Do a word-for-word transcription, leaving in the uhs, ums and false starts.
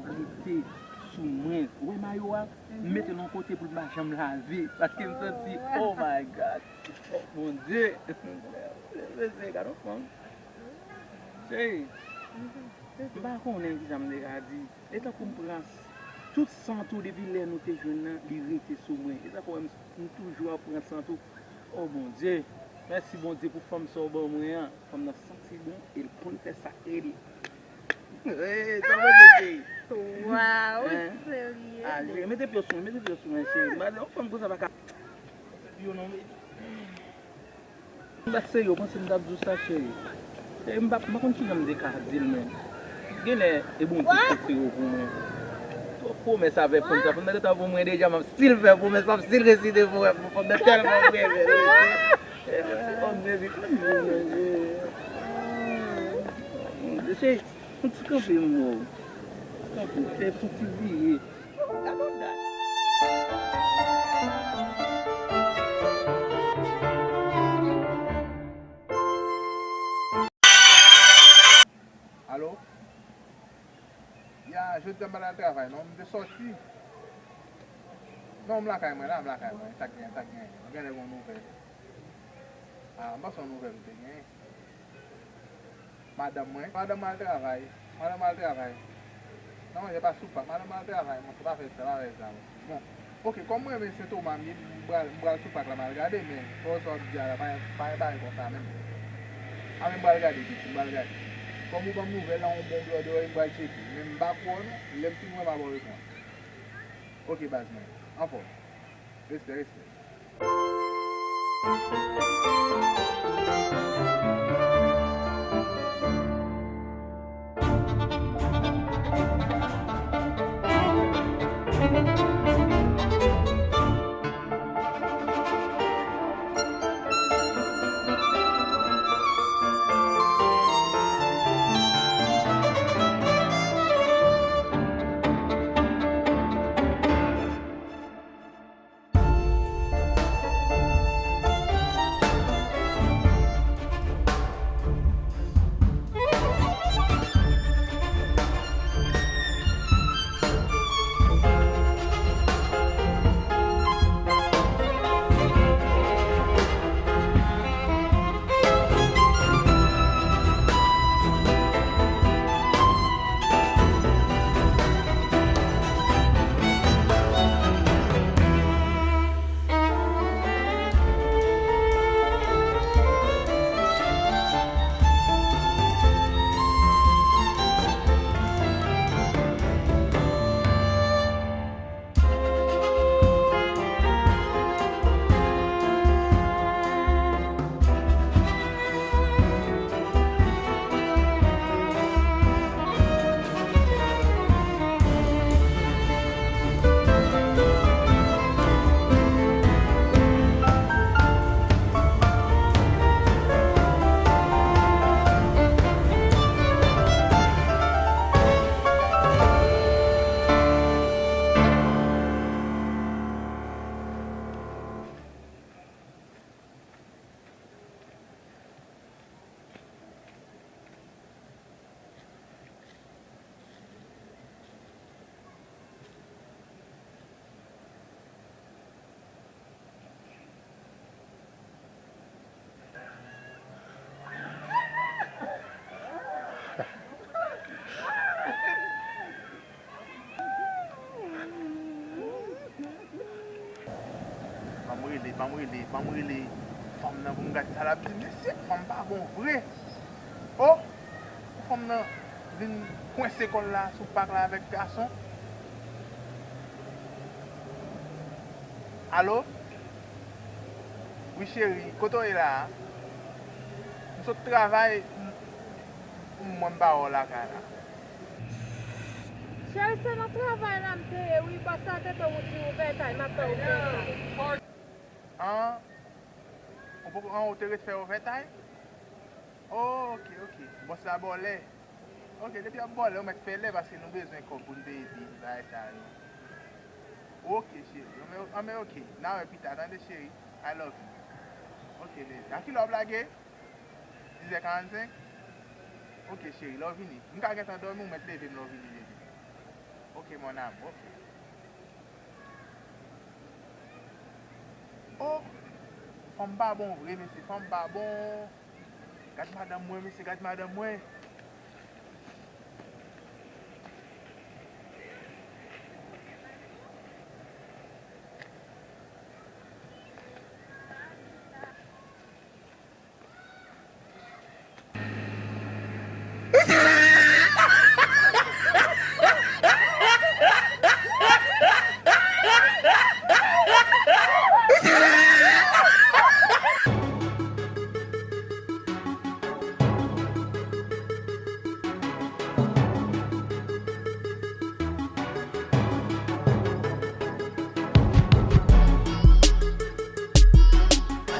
Li te sou mwen. Ou wè mayo a? M mete l yon kote pou l pa janm lave. Paske m santi, oh my God. Oh, Bondye. Mesye, gade yon fanm. Cheri, m pa konnen kisa m te ka di. E tankou m pran s-, tout sant ou depi lè nou te jwenn nan, li rete sou mwen. E sa fè w wè m, m toujou ap pran sant ou. Oh, Bondye. Mèsi, Bondye, pou fanm sa w ban mwen an. Fanm nan santi bon e l konn fè sa e l Hey, sa mwen te di. Waw, serye. Ah, cheri, mete pye w sou mwen, mete pye w sou mwen, cheri. Mwen, yon fanm konsa pa ka. Yo non. M pa serye, w panse m t ap di w sa, cheri? Cheri, m pa, m pa konn kijan m te ka di l, men. Genlè, e Bondye ki fè yo pou mwen. Twòp pwomès avèk fanm sa. Fanm nan gentan pou mwen deja, m ap still fè pwomès, m ap still resite pwomès pou fanm nan tèlman m renmen l. Cheri, fanm nan vin. Cheri, Yon ti kanpe m wè w. Kanpe, fè yon ti vire. Gade yon dat. Alo? Ya, jodi a m pa t al travay non, m te sòti. Non, m lakay mwen la, m lakay mwen. Sa k genyen, sa k genyen? Ou genlè gen yon nouvèl? Ah, m panse yon nouvèl ou te genyen. Madanm mwen. Madanm mwen al travay. Madanm mwen al travay. Non, monchè, pa sou Pak. Madanm mwen al travay, monchè, pa fè sa, pa fè sa, monchè. Bon, oke, kòm mwen menm se Toma m ye, m pral, m pral sou Pak la, m al gade, men fò sa w ap di a la, pa, pa gen bagay konsa menm. A, men m pral gade, pitit, m pral gade. Kòm ou ban m nouvèl la, yon bon blòdè, m pral tcheke. Men m pa kwè w non, lè m fin wè, m a ba w repons. Oke, baz mwen. Anfòm. Respè, respè. Ban m rele, ban m rele, ban m rele fanm nan pou m gade sa l ap di. Mesye, fanm pa bon vre. O! Pou fanm nan vin kwense kò l la sou Pak la avèk gason. Alo? Wi, cheri, kote w ye la a? M sot travay, m, m, mwen m pa wè w lakay la. Cheri, se nan travay la m te ye, wi, bòs la te ban m yon ti ouvètay, m ap fè ouvètay. An? Ou poko, an, ou te ret fè ouvètay? Oh, oke, oke. Bòs la ba w lè. Oke, depi y ap ba w lè, ou mèt fè lè paske nou bezwen kòb pou n peye bil, bagay sa yo. Oke, cheri. Anben, anben, oke. N a wè pita, tande, cheri. I love you. Oke, bebe. A kilè w ap lage? Dizè karannsenk? Oke, cheri, lè w vini. M ka gentan dòmi, ou mèt leve m lè w vini, bebe. Ok, mon amour, ok. Oh, fanm pa bon vre, mesye, fanm pa bon. Gad madanm mwen, mesye, gad madanm mwen.